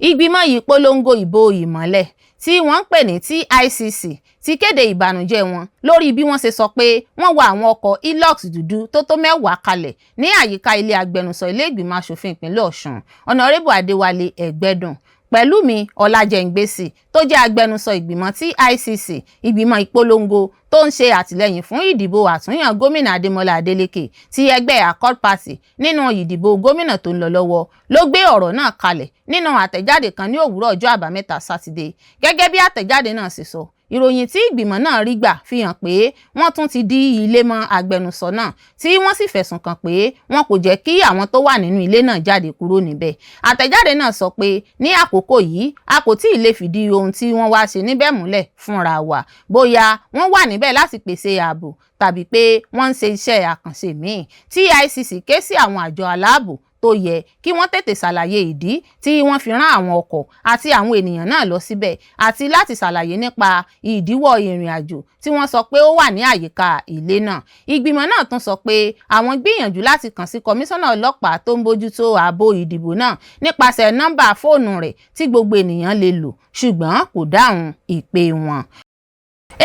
Ìgbìmọ̀ yìí polongo ìbò ìmọ́lẹ̀ tí wọ́n ń pè ní TICC ti kéde ìbànújẹ́ wọn lórí bí wọ́n ṣe sọ pé wọ́n wa àwọn ọkọ̀ Hilux dúdú tó tó 10 kalẹ̀ ní àyíká ilé agbẹnusọ ilé ìgbìmọ̀ aṣòfin ìpínlẹ̀ Ọ̀ṣun Ọ̀nàrẹ́bù Adéwálé Ẹgbẹ́dùn. Pẹ̀lúmi Ọlájẹ́ngbèsì tó jẹ́ agbẹnusọ ìgbìmọ̀ TICC, ìgbìmọ̀ ìpolongo tó ń ṣe àtìlẹ́yìn fún ìdìbò àtúnyàn gómìnà Adémọ́lá Adélékè ti ẹgbẹ́ Accord Party nínú ìdìbò gómìnà tó ń lọ lọ́wọ́, ló gbé ọ̀rọ̀ náà kalẹ̀ nínú àtẹ̀jáde kan ní òwúrọ̀ ọjọ́ Àbámẹ́ta Sátidé. Gẹ́gẹ́ bí àtẹ̀jáde náà ṣe sọ, Ìròyìn tí ìgbìmọ̀ náà rí gbà fi hàn pé wọ́n tún ti dí ilé mọ́ agbẹnusọ náà, tí wọ́n sì fẹ̀sùn kàn pé wọn kò jẹ́ kí àwọn tó wà nínú ilé náà jáde kúrò níbẹ̀. Àtẹ̀jáde náà sọ pé ní àkókò yìí, a kò tí ì lè fìdí ohun tí wọ́n wá ṣe níbẹ̀ múlẹ̀ fúnra wa, bóyá wọ́n wà níbẹ̀ láti pèsè ààbò tàbí pé wọ́n ń ṣe iṣẹ́ àkànṣe míì. TICC ké sí àwọn àjọ aláàbò tó yẹ kí wọ́n tètè ṣàlàyé ìdí tí wọ́n fi rán àwọn ọkọ̀ àti àwọn ènìyàn náà lọ síbẹ̀, àti láti ṣàlàyé nípa ìdíwọ́ ìrìn àjò tí wọ́n sọ pé ó wà ní àyíká ilé náà. Ìgbìmọ̀ náà tún sọ pé àwọn gbìyànjú láti kàn sí kọmíṣánná ọlọ́pàá tó ń bójútó ààbò ìdìbò náà nípasẹ̀ nọ́mbà fóònù rẹ̀ tí gbogbo ènìyàn lè lò, ṣùgbọ́n kò dáhùn ìpè wọn.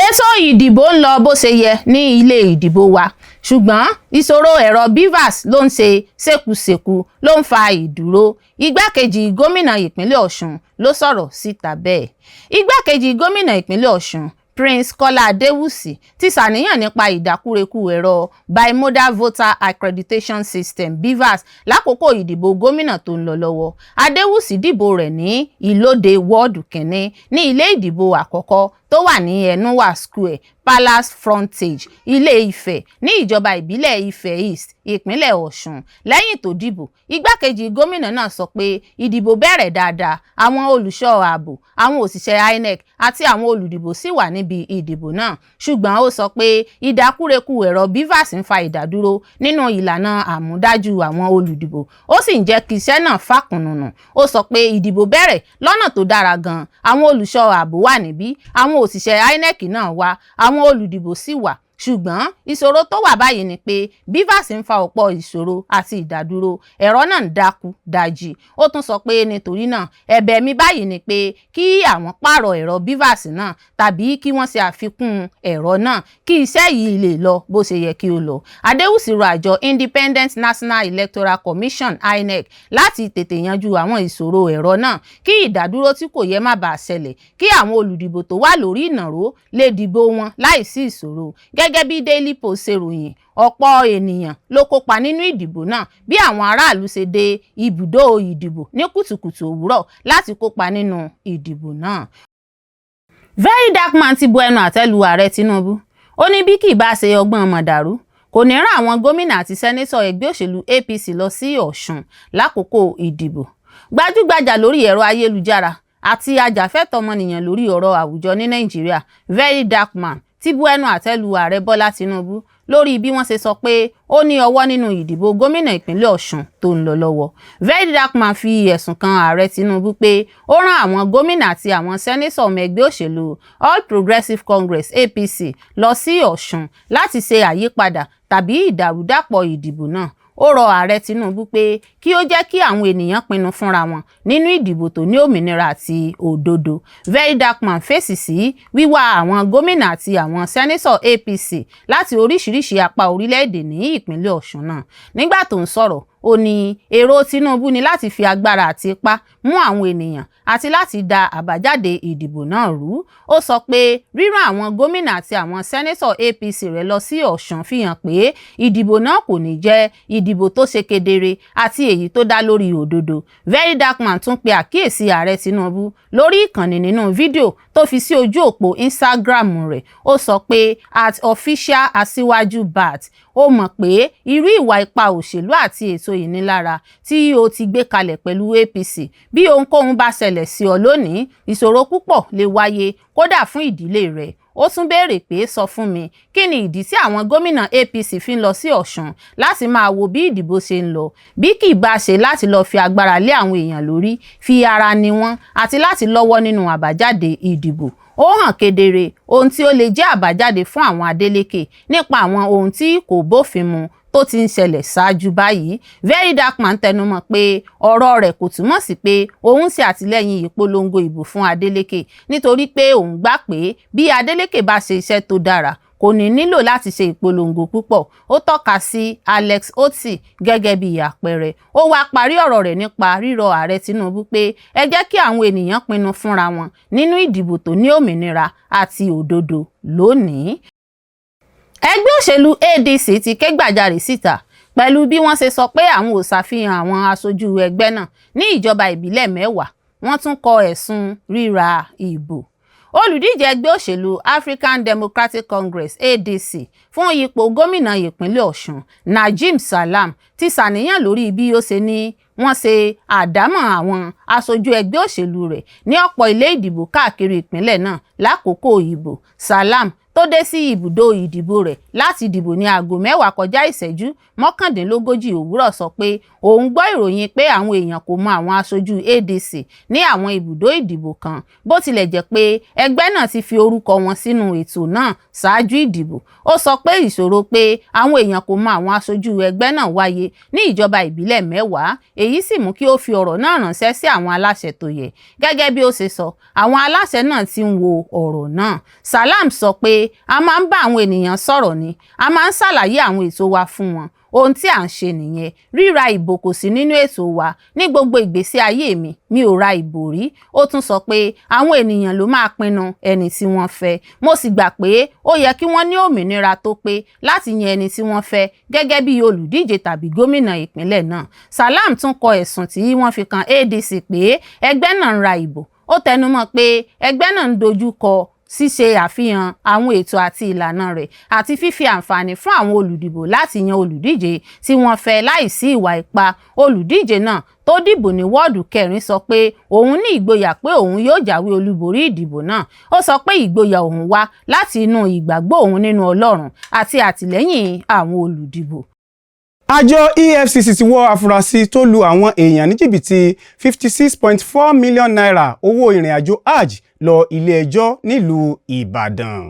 Ètò ìdìbò ń lọ bó ṣe yẹ ní ilé ìdìbò wa, ṣùgbọ́n ìṣòro ẹ̀rọ BVAS ló ń ṣe ṣekúṣekú ló ń fa ìdúró. Igbákejì gómìnà ìpínlẹ̀ Ọ̀ṣun ló sọ̀rọ̀ síta bẹ́ẹ̀. Igbákejì gómìnà ìpínlẹ̀ Ọ̀ṣun, Prince Kọ́lá Adéwùsì, ti ṣàníyàn nípa ìdákúrekú ẹ̀rọ Bimodal Voter Accreditation System BVAS lákòókò ìdìbò gómìnà tó ń lọ lọ́wọ́. Adéwùsì dìbò rẹ̀ ní Ìlódé wọ́ọ̀dù kínní ní ilé ìdìbò àkọ́kọ́ tó wà ní Enuwa Square, Palace Frontage, Ilé-Ifẹ̀, ní ìjọba ìbílẹ̀ Ifẹ̀ East, ìpínlẹ̀ Ọ̀ṣun. Lẹ́yìn tó dìbò, igbákejì gómìnà náà sọ pé ìdìbò bẹ̀rẹ̀ dáadáa, àwọn olùṣọ́ ààbò, àwọn òṣìṣẹ́ INEC àti àwọn olùdìbò sì wà níbi ìdìbò náà, ṣùgbọ́n ó sọ pé ìdákúrekú ẹ̀rọ BVAS ń fa ìdádúró nínú ìlànà àmúdájú àwọn olùdìbò, ó sì ń jẹ́ kí iṣẹ́ náà fàkùnnùnù. Ó sọ pé ìdìbò bẹ̀rẹ̀ lọ́nà tó dára gan-an, àwọn olùṣọ́ ààbò wà níbí, àwọn òṣìṣẹ́ INEC náà wà, àwọn olùdìbò sì wà, ṣùgbọ́n ìṣòro tó wà báyìí ni pé BVAS ń fa ọ̀pọ̀ ìṣòro àti ìdádúró, ẹ̀rọ náà ń dákú dájí. Ó tún sọ pé nítorí náà, ẹ̀bẹ̀ mi báyìí ni pé kí àwọn pààrọ̀ ẹ̀rọ BVAS náà tàbí kí wọ́n ṣe àfikún ẹ̀rọ náà kí iṣẹ́ yìí lè lọ bó ṣe yẹ kí ó lọ. Adéwùsì rọ àjọ Independent National Electoral Commission INEC láti tètè yanjú àwọn ìṣòro ẹ̀rọ náà kí ìdádúró tí kò yẹ má bàa ṣẹlẹ̀, kí àwọn olùdìbò tó wà lórí ìnàró lè dìbò wọn láìsí ìṣòro. Gẹ́gẹ́ bí Daily Post ṣe ròyìn, ọ̀pọ̀ ènìyàn ló kópa nínú ìdìbò náà bí àwọn aráàlú ṣe dé ibùdó ìdìbò ní kùtùkùtù òwúrọ̀ láti kópa nínú ìdìbò náà. Very Dark Man ti bu ẹnu àtẹ́ lu ààrẹ Tinubu. Ó ní bí kì í bá ṣe ọgbọ́n mọ̀dàrú, kò ní rán àwọn gómìnà àti sẹ́nẹ́tọ̀ ẹgbẹ́ òṣèlú APC lọ sí Ọ̀ṣun lákòókò ìdìbò. Gbajúgbajà lórí ẹ̀rọ ayélujára àti ajàfẹ́tọ̀ọ́ ọmọnìyàn lórí ọ̀rọ̀ àwùjọ ní Nàìjíríà, Very Dark Man, ti bu ẹnu àtẹ́ lu ààrẹ Bọ́lá Tinubu lórí bí wọ́n ṣe sọ pé ó ní ọwọ́ nínú ìdìbò gómìnà ìpínlẹ̀ Ọ̀ṣun tó ń lọ lọ́wọ́. Very Dark Man fi ẹ̀sùn kan ààrẹ Tinubu pé ó rán àwọn gómìnà àti àwọn sẹ́nẹ́tọ̀ ọmọ ẹgbẹ́ òṣèlú All Progressives Congress APC lọ sí Ọ̀ṣun láti ṣe àyípadà tàbí ìdàrúdàpọ̀ ìdìbò náà. Ó rọ ààrẹ Tinubu pé kí ó jẹ́ kí àwọn ènìyàn pinnu fúnra wọn nínú ìdìbò tó ní òmìnira àti òdodo. Very Dark Man fèsì sí wíwá àwọn gómìnà àti àwọn sẹ́nẹ́tọ̀ APC láti oríṣiríṣi apá orílẹ̀-èdè ní ìpínlẹ̀ Ọ̀ṣun náà. Nígbà tó ń sọ̀rọ̀, ó ní èrò Tinubu ni láti fi agbára àti ipá mú àwọn ènìyàn àti láti da àbájáde ìdìbò náà rú. Ó sọ pé rírán àwọn gómìnà àti àwọn sẹ́nẹ́tọ̀ APC rẹ̀ lọ sí Ọ̀ṣun fi hàn pé ìdìbò náà kò ní jẹ́ ìdìbò tó ṣe kedere àti èyí tó dá lórí òdodo. Very Dark Man tún pe àkíyèsí ààrẹ Tinubu lórí ìkànnì nínú fídíò tó fi sí ojú òpó Instagram rẹ̀. Ó sọ pé @OfficialAsiwajuBat, ó mọ̀ pé irú ìwà ipá òṣèlú àti ètò ìnilára tí ó ti gbé kalẹ̀ pẹ̀lú APC, bí ohunkóhun bá ṣẹlẹ̀ sí ọ lónìí, ìṣòro púpọ̀ lè wáyé kódà fún ìdílé rẹ̀. Ó tún béèrè pé sọ fún mi, kí ni ìdí tí àwọn gómìnà APC fi ń lọ sí Ọ̀ṣun láti máa wo bí ìdìbò ṣe ń lọ, bí kì í bá ṣe láti lọ́ọ́ fi agbára lé àwọn èèyàn lórí, fi ara ní wọn àti láti lọ́wọ́ nínú àbájáde ìdìbò. Ó hàn kedere ohun tí ó lè jẹ́ àbájáde fún àwọn Adeleke nípa àwọn ohun tí kò bófin mu tó ti ń ṣẹlẹ̀ ṣáájú báyìí. Very Dark Man tẹnumọ́ pé ọ̀rọ̀ rẹ̀ kò túmọ̀ sí pé òun ṣe àtìlẹ́yìn ìpolongo ìbò fún Adeleke, nítorí pé òun gbà pé bí Adeleke bá ṣe iṣẹ́ tó dára, kò ní nílò láti ṣe ìpolongo púpọ̀. Ó tọ́ka sí Alex Otti gẹ́gẹ́ bí àpẹẹrẹ. Ó wá parí ọ̀rọ̀ rẹ̀ nípa rírọ ààrẹ Tinubu pé ẹ jẹ́ kí àwọn ènìyàn pinnu fúnra wọn nínú ìdìbò tó ní òmìnira àti òdodo lónìí. Ẹgbẹ́ òṣèlú ADC ti ké gbàjarè síta pẹ̀lú bí wọ́n ṣe sọ pé àwọn ò ṣàfihàn àwọn aṣojú ẹgbẹ́ náà ní ìjọba ìbílẹ̀ 10, wọ́n tún kọ ẹ̀sùn ríra ìbò. Olùdíje ẹgbẹ́ òṣèlú African Democratic Congress, ADC, fún ipò gómìnà ìpínlẹ̀ Ọ̀ṣun, Najeem Salam, ti ṣàníyàn lórí bí ó ṣe ní wọ́n ṣe àdámọ̀ àwọn aṣojú ẹgbẹ́ òṣèlú rẹ̀ ní ọ̀pọ̀ ilé ìdìbò káàkiri ìpínlẹ̀ náà lákòókò ìbò. Salam tó dé sí ibùdó ìdìbò rẹ̀ láti dìbò ní aago 8:39 òwúrọ̀ sọ pé òun gbọ́ ìròyìn pé àwọn èèyàn kò mọ àwọn aṣojú ADC ní àwọn ibùdó ìdìbò kan, bó tilẹ̀ jẹ́ pé ẹgbẹ́ náà ti fi orúkọ wọn sínú ètò náà ṣáájú ìdìbò. Ó sọ pé ìṣòro pé àwọn èèyàn kò mọ àwọn aṣojú ẹgbẹ́ náà wáyé ní ìjọba ìbílẹ̀ 10, èyí sì mú kí ó fi ọ̀rọ̀ náà ránṣẹ́ sí àwọn aláṣẹ tó yẹ. Gẹ́gẹ́ bí ó ṣe sọ, àwọn aláṣẹ náà ti ń wo ọ̀rọ̀ náà. Salam sọ pé a máa ń bá àwọn ènìyàn sọ̀rọ̀ ni, a máa ń ṣàlàyé àwọn ètò wa fún wọn. Ohun tí à ń ṣe nìyẹn. Ríra ìbò kò sí nínú ètò wa. Ní gbogbo ìgbésí ayé mi, mi ò ra ìbò rí. Ó tún sọ pé àwọn ènìyàn ló máa pinnu ẹni tí wọ́n fẹ́, mo sì gbà pé ó yẹ kí wọ́n ní òmìnira tó pé láti yan ẹni tí wọ́n fẹ́ gẹ́gẹ́ bí olùdíje tàbí gómìnà ìpínlẹ̀ náà. Salam tún kọ ẹ̀sùn tí wọ́n fi kan ADC pé ẹgbẹ́ náà ń ra ìbò. Ó tẹnumọ́ pé ẹgbẹ́ náà ń dojú kọ ṣíṣe àfihàn àwọn ètò àti ìlànà rẹ̀ àti fífi àǹfààní fún àwọn olùdìbò láti yan olùdíje tí wọ́n fẹ́ láìsí ìwà ipá. Olùdíje náà tó dìbò ní wọ́ọ̀dù kẹrin sọ pé òun ní ìgboyà pé òun yóò jáwé olúborí ìdìbò náà. Ó sọ pé ìgboyà òun wá láti inú ìgbàgbọ́ òun nínú Ọlọ́run àti àtìlẹ́yìn àwọn olùdìbò. Àjọ EFCC ti wọ́ afurasí tó lu àwọn èèyàn ní jìbìtì ₦56.4 million owó ìrìn àjò hajj lọ ilé-ẹjọ́ nílùú Ìbàdàn.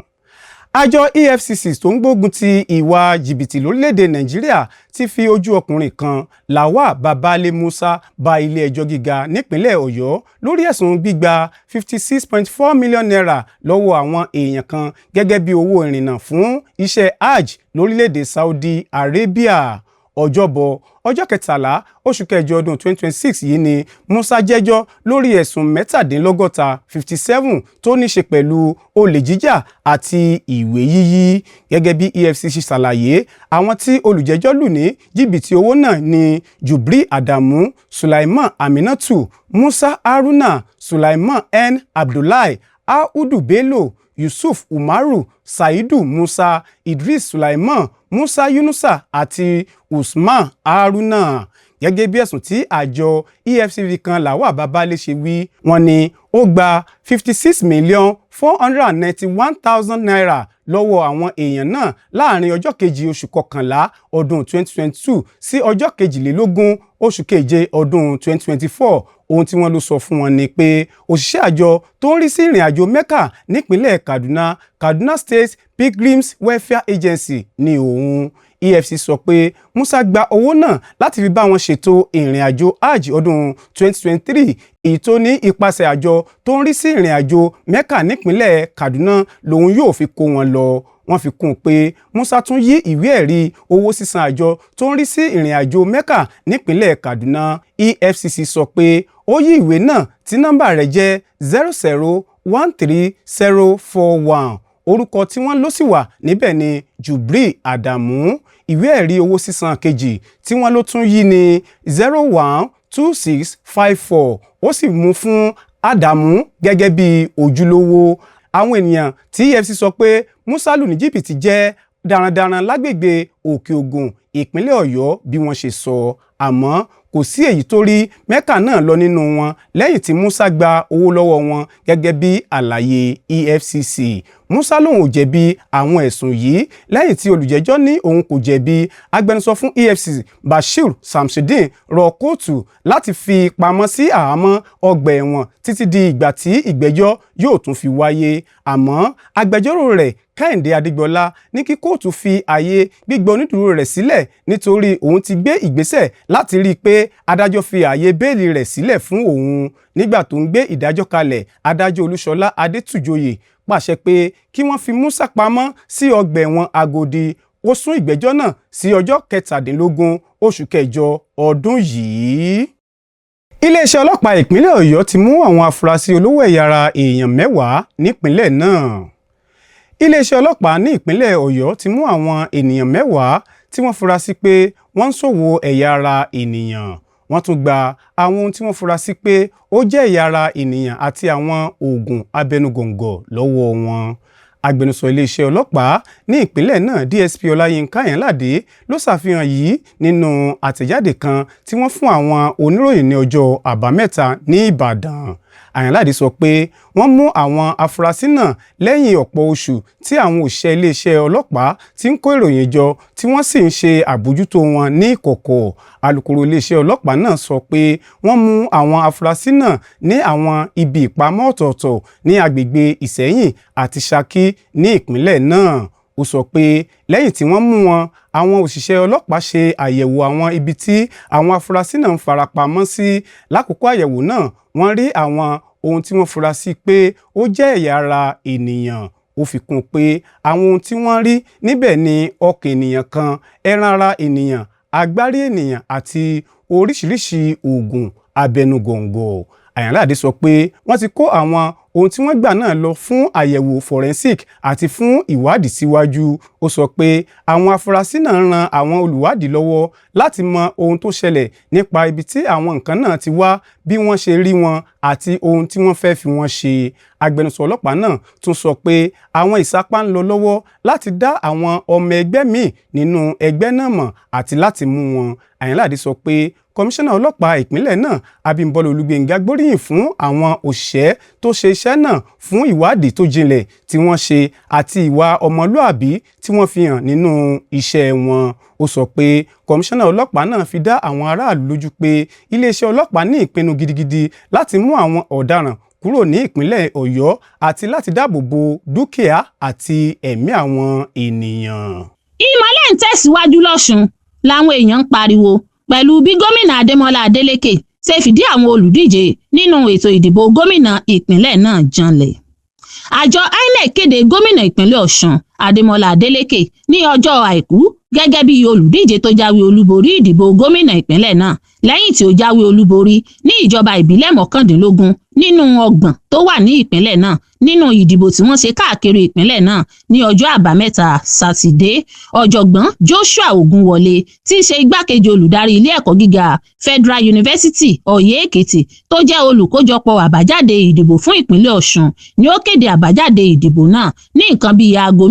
Àjọ EFCC tó ń gbógun ti ìwà jìbìtì lórílẹ̀‐èdè Nàìjíríà ti fi ojú ọkùnrin kan, Lawal Babale Musa, ba ilé-ẹjọ́ gíga nípínlẹ̀ Ọ̀yọ́ lórí ẹ̀sùn gbígba ₦56.4 million lọ́wọ́ àwọn èèyàn kan gẹ́gẹ́ bí owó ìrìnnà fún iṣẹ́ hajj lórílẹ̀‐èdè Saudi Arabia. Ọjọ́bọ̀, ọjọ́ 13 oṣù kẹjọ ọdún 2026 yìí ni Musa jẹ́jọ́ lórí ẹ̀sùn 67, 57 tó ní ṣe pẹ̀lú olè jíjà àti ìwé yíyí. Gẹ́gẹ́ bí EFCC ṣàlàyé, àwọn tí olùjẹ́jọ́ lù ní jìbìtì owó náà ní Jubri Adamu, Sulaiman Aminatu, Musa Haruna, Sulaiman N Abdullahi, Audu Bello, Yusuf Umaru, Saidu Musa, Idris Sulaiman, Musa Yunusa àti Usman Haruna. Gẹ́gẹ́ bí ẹ̀sùn tí àjọ EFCC kan Lawal Babale ṣe wí, wọ́n ní ó gba ₦56,491,000 lọ́wọ́ àwọn èèyàn náà láàrin ọjọ́ 2 oṣù kọkànlá ọdún 2022 sí ọjọ́ 22 oṣù keje ọdún 2024. Ohun tí wọ́n ló sọ fún wọn ni pé òṣìṣẹ́ àjọ tó ń rí sí ìrìn àjò Mecca nípínlẹ̀ Kaduna, Kaduna State Pilgrims Welfare Agency, ní òun. EFCC sọ pé Musa gba owó náà láti fi bá wọn ṣètò ìrìn àjò hajj ọdún 2023, èyí tó ní ipasẹ̀ àjọ tó ń rí sí ìrìn àjò Mecca nípínlẹ̀ Kaduna lòun yóò fi kó wọn lọ. Wọ́n fi kún un pé Musa tún yí ìwé ẹ̀rí owó sísan àjọ tó ń rí sí ìrìn àjò Mecca nípínlẹ̀ Kaduna. EFCC sọ pé ó yí ìwé náà tí nọ́mbà rẹ̀ jẹ́ 0013041. Orúkọ tí wọ́n ló sì wà níbẹ̀ ní Jubri Adamu. Ìwé ẹ̀rí owó sísan kejì tí wọ́n ló tún yí ní 012654, ó sì mú fún Adamu gẹ́gẹ́ bí ojúlówó. Àwọn ènìyàn tí EFCC sọ pé Musa lù ní jìbìtì jẹ́ darandaran lágbègbè Òkè Ògùn, ìpínlẹ̀ Ọ̀yọ́, bí wọ́n ṣe sọ. Àmọ́ kò sí èyí tó rí Mẹ́kà náà lọ nínú wọn lẹ́yìn tí Musa gba owó lọ́wọ́ wọn, gẹ́gẹ́ bí àlàyé EFCC. Musa lòun ò jẹ̀bi àwọn ẹ̀sùn yìí lẹ́yìn tí olùjẹ́jọ́ ní òun kò jẹ̀bi. Agbẹnusọ fún EFCC, Bashir Samsudeen, rọ kóòtù láti fi pamọ́ sí àhámọ́ ọgbà ẹ̀wọ̀n títí di ìgbà tí ìgbẹ́jọ́ yóò tún fi wáyé. Àmọ́ agbẹjọ́rò rẹ̀, Kẹ́hìndé Adégbọlá, ní kí kóòtù fi ààyè gbígba onídùúró rẹ̀ sílẹ̀ nítorí òun ti gbé ìgbésẹ̀ láti rí i pé adájọ́ fi ààyè bẹ́ẹ̀lì rẹ̀ sílẹ̀ fún òun. Nígbà tó ń gbé ìdájọ́ kalẹ̀, adájọ́ Olúṣọlá Adétúnjọyè pàṣẹ pé kí wọ́n fi Musa pamọ́ sí ọgbà ẹ̀wọ̀n Agodi. Ó sún ìgbẹ́jọ́ náà sí ọjọ́ 17 oṣù kẹjọ ọdún yìí. Iléeṣẹ́ ọlọ́pàá ìpínlẹ̀ Ọ̀yọ́ ti mú àwọn afurasí olówó ẹ̀yà ara èèyàn 10 nípínlẹ̀ náà. Iléeṣẹ́ ọlọ́pàá ní ìpínlẹ̀ Ọ̀yọ́ ti mú àwọn ènìyàn 10 tí wọ́n fura sí pé wọ́n ń ṣòwò ẹ̀yà ara ènìyàn. Wọ́n tún gba àwọn ohun tí wọ́n fura sí pé ó jẹ́ ẹ̀yà ara ènìyàn àti àwọn oògùn abẹnugọ̀ngọ̀ lọ́wọ́ wọn. Agbẹnusọ iléeṣẹ́ ọlọ́pàá ní ìpínlẹ̀ náà, DSP Ọláyínká Àyànládé, ló ṣàfihàn yìí nínú àtẹ̀jáde kan tí wọ́n fún àwọn oníròyìn ní ọjọ́ Àbámẹ́ta ní Ìbàdàn. Àyànládé sọ pé wọ́n mú àwọn afurasí náà lẹ́yìn ọ̀pọ̀ oṣù tí àwọn òṣìṣẹ́ iléeṣẹ́ ọlọ́pàá ti ń kó ìròyìn jọ, tí wọ́n sì ń ṣe àbójútó wọn ní ìkọ̀kọ̀. Alukoro iléeṣẹ́ ọlọ́pàá náà sọ pé wọ́n mú àwọn afurasí náà ní àwọn ibi ìpamọ́ ọ̀tọ̀ọ̀tọ̀ ní agbègbè Ìsẹ́yìn àti Ṣakí ní ìpínlẹ̀ náà. Ó sọ pé lẹ́yìn tí wọ́n mú wọn, àwọn òṣìṣẹ́ ọlọ́pàá ṣe àyẹ̀wò àwọn ibi tí àwọn afurasí náà ń farapamọ́ sí. Lákòókò àyẹ̀wò náà, wọ́n rí àwọn ohun tí wọ́n fura sí pé ó jẹ́ ẹ̀yà ara ènìyàn. Ó fi kún un pé àwọn ohun tí wọ́n rí níbẹ̀ ni ọkàn ènìyàn kan, ẹran ara ènìyàn, agbárí ènìyàn àti oríṣiríṣi oògùn abẹnugọ̀ngọ̀. Àyànládé sọ pé wọ́n ti kó àwọn ohun tí wọ́n gbà náà lọ fún àyẹ̀wò forensic àti fún ìwádìí síwájú. Ó sọ pé àwọn afurasí náà ran àwọn olùwádìí lọ́wọ́ láti mọ ohun tó ṣẹlẹ̀ nípa ibi tí àwọn nǹkan náà ti wá, bí wọ́n ṣe rí wọn àti ohun tí wọ́n fẹ́ fi wọ́n ṣe. Agbẹnusọ ọlọ́pàá náà tún sọ pé àwọn ìsapá ń lọ lọ́wọ́ láti dá àwọn ọmọ ẹgbẹ́ míì nínú ẹgbẹ́ náà mọ̀ àti láti mú wọn. Àyànládé sọ pé kọmíṣánná ọlọ́pàá ìpínlẹ̀ náà, Abímbọ́lá Olúgbénga, gbóríyìn fún àwọn òṣìṣẹ́ tó ṣe iṣẹ́ náà fún ìwádìí tó jinlẹ̀ tí wọ́n ṣe àti ìwà ọmọlúàbí tí wọ́n fi hàn nínú iṣẹ́ wọn. Ó sọ pé kọmíṣánná ọlọ́pàá náà fi dá àwọn aráàlú lójú pé iléeṣẹ́ ọlọ́pàá ní ìpinnu gidigidi láti mú àwọn ọ̀daràn kúrò ní ìpínlẹ̀ Ọ̀yọ́ àti láti dáàbò bo dúkìá àti ẹ̀mí àwọn ènìyàn. Ìmọ́lẹ̀ ń tẹ̀síwájú lọ́sùn làwọn èèyàn ń pariwo pẹ̀lú bí gómìnà Adémọlá Adélékè ṣe fìdí àwọn olùdíje nínú ètò ìdìbò gómìnà ìpínlẹ̀ náà janlẹ̀. Àjọ INEC kéde gómìnà ìpínlẹ̀ Ọ̀ṣun Adémọlá Adélékè ní ọjọ́ Àìkú gẹ́gẹ́ bí olùdíje tó jáwé olúborí ìdìbò gómìnà ìpínlẹ̀ náà, lẹ́yìn tí ó jáwé olúborí ní ìjọba ìbílẹ̀ 19 nínú 30 tó wà ní ìpínlẹ̀ náà nínú ìdìbò tí wọ́n ṣe káàkiri ìpínlẹ̀ náà ní ọjọ́ Àbámẹ́ta Sátidé. Ọ̀jọ̀gbọ́n Joshua Ogunwọlé, tí í ṣe igbákejì olùdarí ilé ẹ̀kọ́ gíga Federal University Ọ̀yẹ́-Èkìtì, tó jẹ́ olùkójọpọ̀ àbájáde ìdìbò fún ìpínlẹ̀ Ọ̀ṣun, ni ó kéde àbájáde ìdìbò náà ní nǹkan bíi aago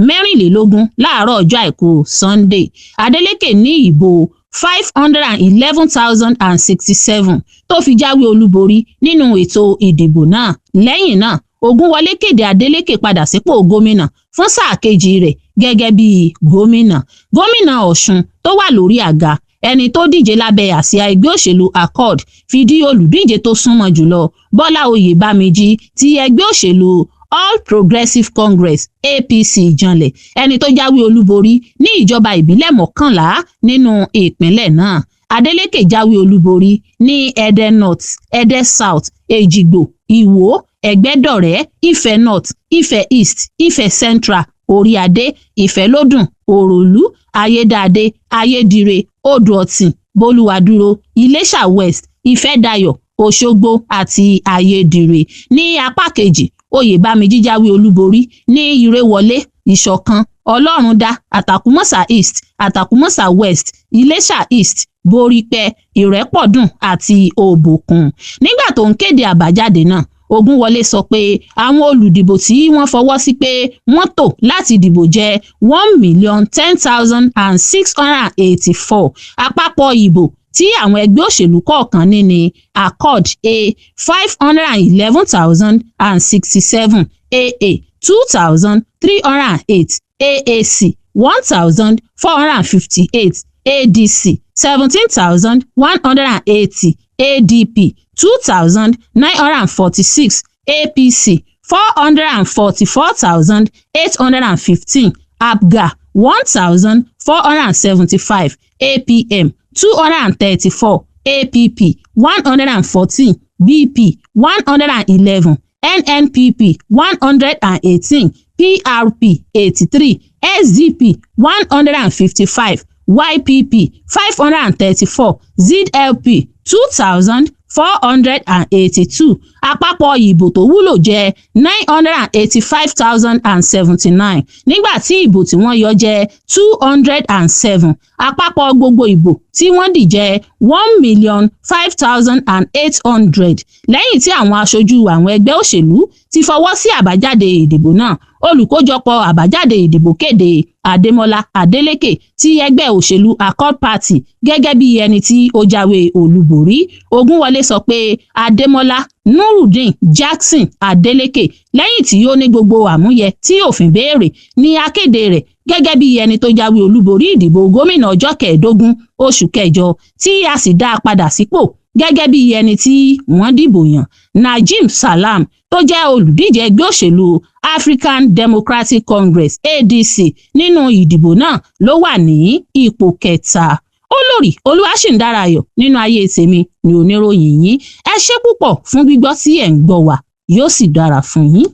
6:44 láàárọ̀ ọjọ́ Àìkú Sunday. Adeleke ní ìbò 511,067 tó fi jáwé olúborí nínú ètò ìdìbò náà. Lẹ́yìn náà, Ògúnwọlé kéde Adeleke padà sípò gómìnà fún sáà kejì rẹ̀ gẹ́gẹ́ bí gómìnà. Gómìnà Ọ̀ṣun tó wà lórí àga, ẹni tó díje lábẹ́ àsíá ẹgbẹ́ òṣèlú Accord, fìdí olùdíje tó súnmọ́ jùlọ, Bọ́lá Oyèbámijí ti ẹgbẹ́ òṣèlú All Progressive Congress APC janlẹ̀, ẹni tó jáwé olúborí ní ìjọba ìbílẹ̀ 11 nínú ìpínlẹ̀ náà. Adeleke jáwé olúborí ní Ẹdẹ North, Ẹdẹ South, Èjìgbò, Ìwó, Ẹ̀gbẹ́dọ̀rẹ́, Ife North, Ife East, Ife Central, Oríadé, Ìfẹ́lódùn, Òròlú, Ayédáadé, Ayédire, Odò-ọ̀tìn, Bolúwadúró, Iléṣà West, Ifẹ̀dayọ̀, Òṣogbo àti Ayédire. Ní apá kejì, Oyèbámijí jáwé olúborí ní Ìrèwọlé, Ìṣọ̀kan, Ọlọ́rundá, Àtàkúnmọ́sà East, Àtàkúnmọ́sà West, Iléṣà East, Borípé, Ìrẹ́pọ̀dùn àti Òbòkun. Nígbà tó ń kéde àbájáde náà, Ògúnwọlé sọ pé àwọn olùdìbò tí wọ́n fọwọ́ sí pé wọ́n tó láti dìbò jẹ́ 1,010,684. Àpapọ̀ ìbò tí àwọn ẹgbẹ́ òṣèlú kọ̀ọ̀kan ní ní Accord A 511,067, AA 2,308, AAC 1,458, ADC 17,180, ADP 2,946, APC 444,815, APGA 1,475, APM 234, APP 114, BP 111, NNPP 118, PRP 83, SDP 155, YPP 534, ZLP 2,482. Àpapọ̀ ìbò tó wúlò jẹ́ 985,079, nígbà tí ìbò tí wọ́n yọ jẹ́ 207. Àpapọ̀ gbogbo ìbò tí wọ́n dì jẹ́ 1,005,800. Lẹ́yìn tí àwọn aṣojú àwọn ẹgbẹ́ òṣèlú ti fọwọ́ sí àbájáde ìdìbò náà, olùkójọpọ̀ àbájáde ìdìbò kéde Adémọlá Adeleke ti ẹgbẹ́ òṣèlú Accord Party gẹ́gẹ́ bí ẹni tí ó jáwé olúborí. Ògúnwọlé sọ pé Adémọlá Nurudeen Jackson Adeleke, lẹ́yìn tí ó ní gbogbo àmúyẹ tí òfin béèrè, ní akéde rẹ̀ gẹ́gẹ́ bí ẹni tó jáwé olúborí ìdìbò gómìnà ọjọ́ 15 oṣù kẹjọ, tí a sì dá a padà sípò gẹ́gẹ́ bí ẹni tí wọ́n dìbò yàn. Najeem Salam, tó jẹ́ olùdíje ẹgbẹ́ òṣèlú African Democratic Congress ADC nínú ìdìbò náà, ló wà ní ipò kẹta. Olórí Olúwaṣìǹdàràyọ̀ nínú ayé tèmi ni oníròyìn yín. Ẹ ṣé púpọ̀ fún gbígbọ́ tí ẹ̀ ń gbọ́ wa, yóò sì dára fún yín.